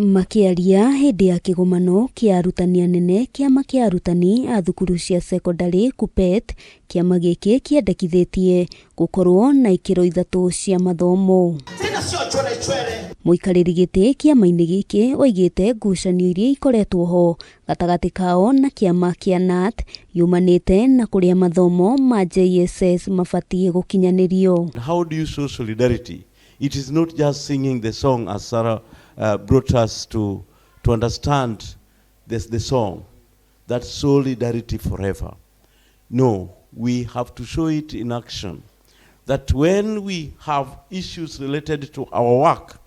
Makĩaria hĩndĩ ya kĩgomano kĩa arutani anene kĩama kĩa arutani a thukuru cia cekondarĩ KUPPET, kĩama gĩkĩ kĩendekithĩtie gũkorwo na ikĩro ithatũ cia mathomo. Mũikarĩri gĩtĩ kĩama-inĩ gĩkĩ oigĩte ngucanio iria ikoretwo ho gatagatĩ kao na kĩama kĩa KNUT yumanĩte na kũrĩa mathomo ma JSS mabatiĩ gũkinyanĩrio. How do you show solidarity? It is not just singing the song as Sarah brought us to understand the song, that solidarity forever. No, we have to show it in action. That when we have issues related to our work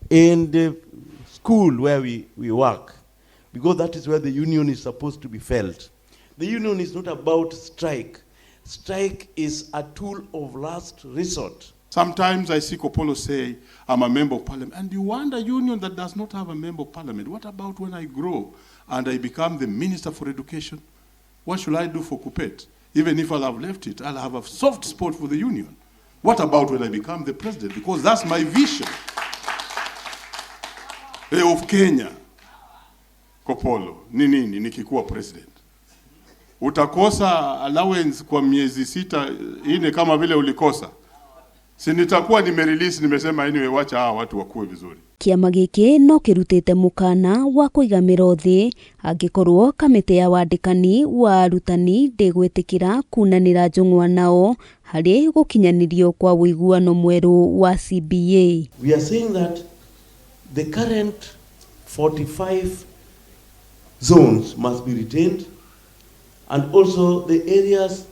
in the school where we work, because that is where the union is supposed to be felt. The union is not about strike. Strike is a tool of last resort. Sometimes I see Kopolo say, "I'm a member of parliament." And you want a union that does not have a member of parliament. What about when I grow and I become the minister for education? What should I do for KUPPET? Even if I'll have left it, I'll have a soft spot for the union. What about when I become the president? Because that's my vision of Kenya. Kopolo, ni nini nikikuwa president? Utakosa allowance kwa miezi 6 4 kama vile ulikosa. Si nitakuwa nimerelease, nimesema anyway, wacha hawa watu wakuwe vizuri. Kĩama gĩkĩ no kĩrutĩte mũkana wa kũiga mĩro thĩ angĩkorwo kamĩtĩ ya wandĩkani wa arutani ndĩgwĩtĩkĩra kunanĩra njũng'wa nao harĩ gũkinyanĩrio kwa ũiguano mwerũ wa CBA. We are saying that the current 45 zones must be retained, and also the areas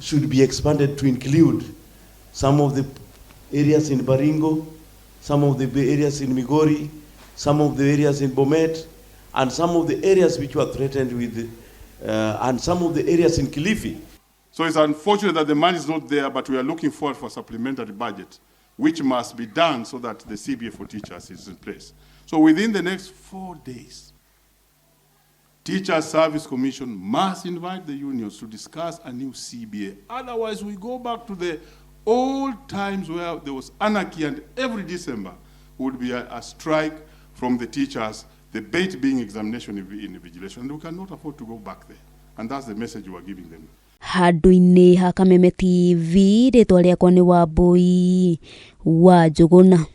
should be expanded to include some of the areas in Baringo, some of the areas in Migori, some of the areas in Bomet, and some of the areas which were threatened with, and some of the areas in Kilifi. So it's unfortunate that the money is not there, but we are looking forward for a supplementary budget, which must be done so that the CBA for teachers is in place. So within the next 4 days, Teacher Service Commission must invite the unions to discuss a new CBA. Otherwise, we go back to the old times where there was anarchy and every December would be a strike from the teachers, the bait being examination invigilation. And we cannot afford to go back there. And that's the message we are giving them. Handũ-inĩ ha Kameme TV, rĩtwa rĩakwa nĩ Wambui wa Njũgũna.